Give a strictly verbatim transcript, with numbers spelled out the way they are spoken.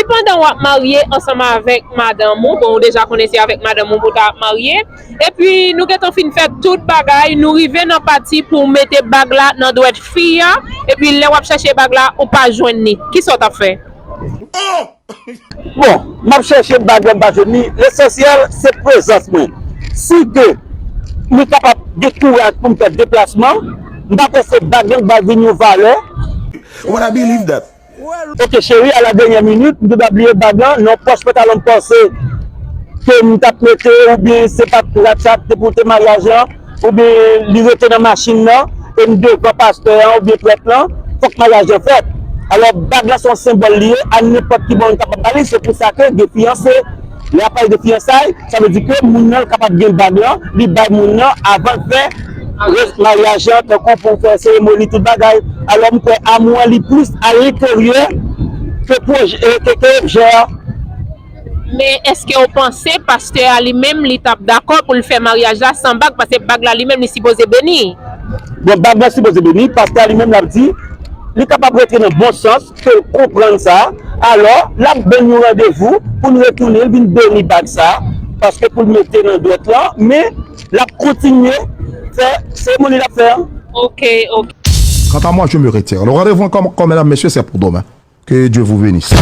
Pandan w ap marye ansanm avèk madanm ou, bon, ou deja konnen se avèk madanm ou pou w ta ap marye, epi nou gentan fin fè tout bagay, nou rive nan pati pou w mete bag la nan dwèt fi a, epi lè w ap chèche bag la, ou pa jwenn li. Kisa w t ap fè? Bon, m ap chèche bag la, m pa jwenn li. Lesansyèl, se prezans mwen. Si ke mwen kapab gen kouraj pou m fè deplasman, m pa panse bag la va vin yon valè. What I believe that. Ok, cheri, a la dènyè minit, m te ta bliye bag lan nan pòch pantalon m panse ke m t ap mete, oubyen se pa t Ratchat te pote maryaj lan, oubyen li rete nan machin nan, e m devan pastè an oubyen prèt lan, fòk maryaj lan fèt. Alò, bag lan se yon senbòl li ye, a nenpòt ki bò nou kapab ba li, se pou sa ke gen fiyanse, lè y ap pale de fiyansay, sa vle di ke moun nan kapab gen bag lan, li bay moun nan avan l fè maryaj lan, tankou pou fè seremoni, tout bagay. Alò, m kwè amou an li plis alenteryè ke pwojè, ke, ke objè a. Men èske w panse pastè a li menm li t ap dakò pou l fè maryaj la san bag, paske bag la li menm li sipoze beni? Bon, bag la sipoze beni, pastè a li menm l ap di, li kapab rete nan bon sans, ke l konprann sa, alò, l ap ban n yon randevou pou n retounen, l vin beni bag sa, paske pou l mete nan dwèt lan, men l ap kontinye fè seremoni l ap fè an. Ok, ok. Quant à moi, je me retire. Le rendez-vous encore, mesdames, messieurs, c'est pour demain. Que Dieu vous bénisse.